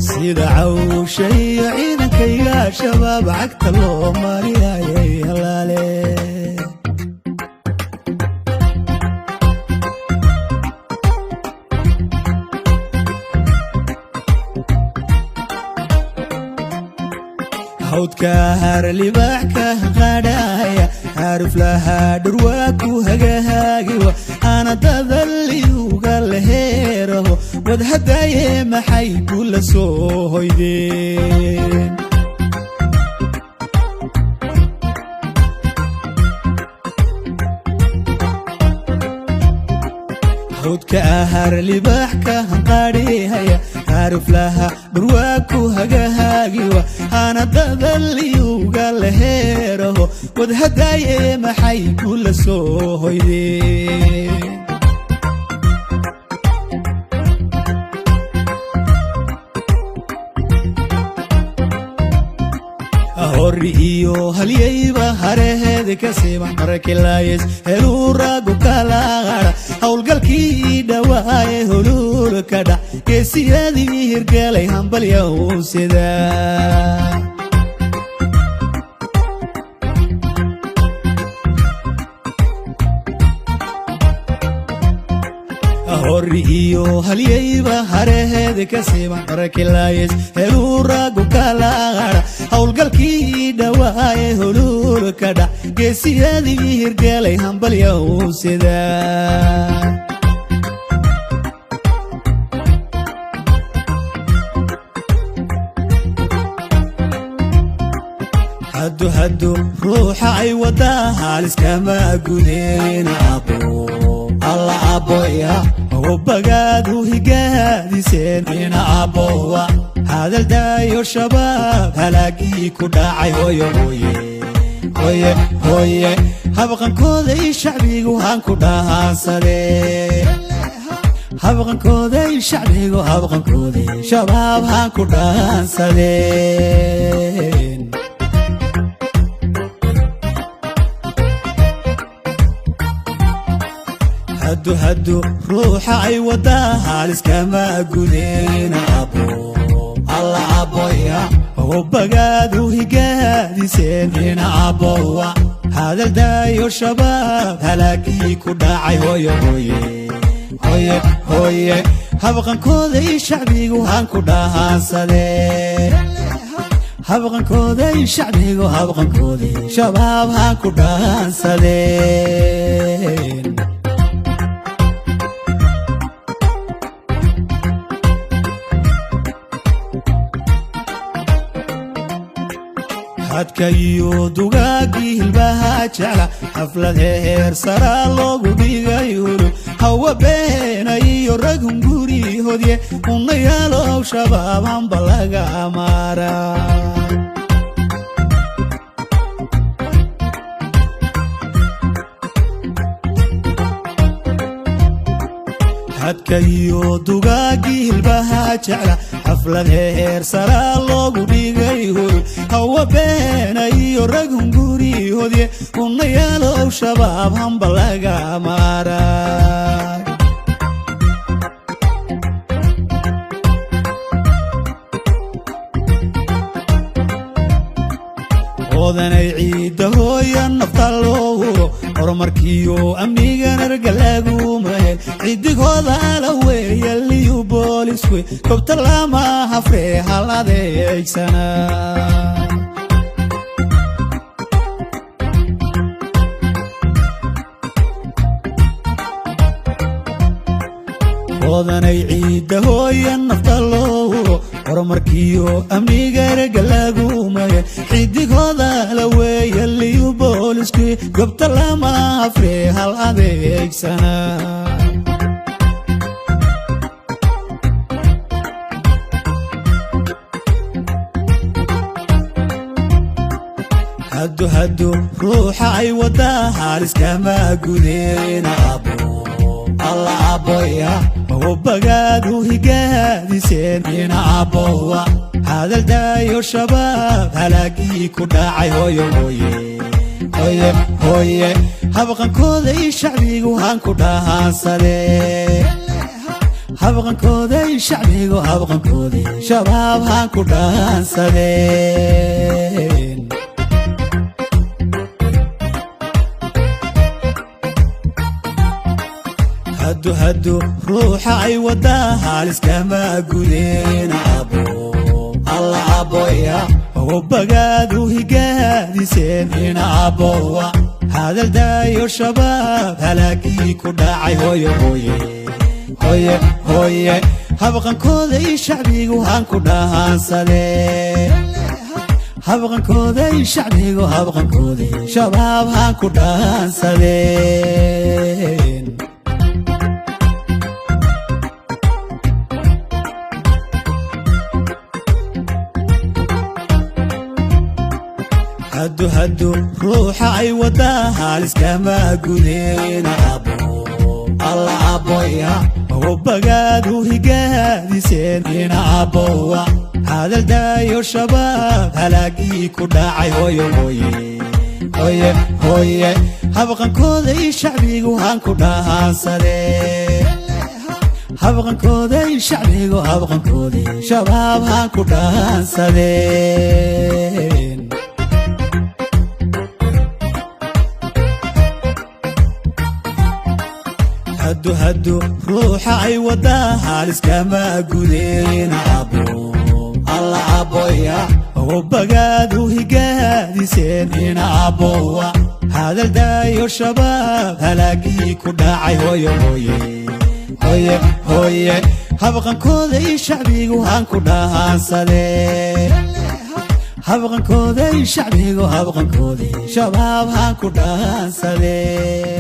Sida cawsha iyo ciidankayga Shabaab cagta loo marinayay halaale. Hawdka har libaax ka qadhaya, haruflaha dhurwaa ku hagahaagiwa, ana dadaliuga leheeraho wadhadaye, maxay kula soo hoydeen? Hawdka ahar libaax ka hanqadhihaya, haruflaha dhurwaa ku hagahaagiwa, hana dadaliuga leheeraho wadhadaye, maxay kula soo hoydeen? Hori iyo halyayba hareheeda ka siman markilaayes heluuragu kalaara howlgalkii dhawaaye huluulka dhac, geesiyadii hirgalay hambalyaw sida. Hori iyo halyayba hareheeda ka siman markilaayes heluuragu kalaara howlgalkii dhawaaye huluulka dhac, geesiyadii hirgalay hambalyaw sida. Haddu haddu ruuxa ay wadaa haaliskama gudeen abo alla aboya, bagaadu higaadiseen ina abowa, hadaldaayo Shabaab halaagii ku dhacay. Hoyo hoye hoye hoye, habqankooday shacbigu haan ku dhahaansadee, habqankooday shacbigu, habqankooday Shabaab haan ku dhahaansadeen. Haddu haddu ruuxa ay wadaa haaliskama gudeen abo alla aboya, bagaadu higaadiseen ina abowa, hadaldaayo Shabaab halaagii ku dhacay. Hoyo hoye hoye hoye, habqankooday shacbigu haan ku dhahaansadee, habqankooday shacbigu, habqankooday Shabaab haan ku dhahaansadeen. Hadka iyo dugaagii hilbaha jecla xaflad heer saraa loogu dhigay hulul, hawa beena iyo ragun guri hodye unayaalow Shabaab hamba laga maara. Hadka iyo dugaagii hilbaha jecla xaflad heer saraa loogu dhigay hulul, hawa beena iyo ragun guri hodye unayaalow Shabaab hamba laga maara. Odanay ciidda hooya nafta loo huro, horumarkiyo amnigan argalaguma hel, cidigooda la weeya liyu booliswe kobta lama hafree hal adeegsana. Odanay ciidda hooya nafta loo huro, horumarkiyo amniga ergalaguma hel, xidigooda la weeya liyu booliskii gobta lama hafree hal adeegsana. Haddu haddu ruuxa ay wadaa haaliskama gudeen abo alla aboya, bagaadu higaadiseen ina abowa, hadaldaayo Shabaab halaagii ku dhacay. Hoyo hoye Hoye hoye, habqankooday shacbigu haan ku dhahaansadee. Habqankooday shacbigu, habqankooday shabaab haan ku dhaansadeen. Haddu haddu ruuxa ay wadaa haaliskama gudeen abo alla aboya bagaadu higaadiseen ina abowa hadaldaayo shabaab halaagii ku dhacay. Hoye hoye hoye hoye, habqankooday shacbigu haan ku dhahaansadee. Habqankooday shacbigu, habqankooday shabaab haan ku dhaansadeen. Haddu haddu ruuxa ay wadaa haaliskama gudeen abo alla aboya bagaadu higaadiseen ina abowa hadaldaayo shabaab halaagii ku dhacay. Hoye hoye hoye hoye, habqankooday shacbigu haan ku dhahaansadee. Habqankooday shacbigu, habqankooday shabaab haan ku dhaansadeen. Haddu haddu ruuxa ay wadaa haaliskama gudeen abo alla aboya bagaadu higaadiseen ina abowa hadaldaayo shabaab halaagii ku dhacay. Hoye hoye hoye hoye, habqankooday shacbigu haan ku dhahaansadee. Habqankooday shacbigu, habqankooday shabaab haan ku dhaansadeen.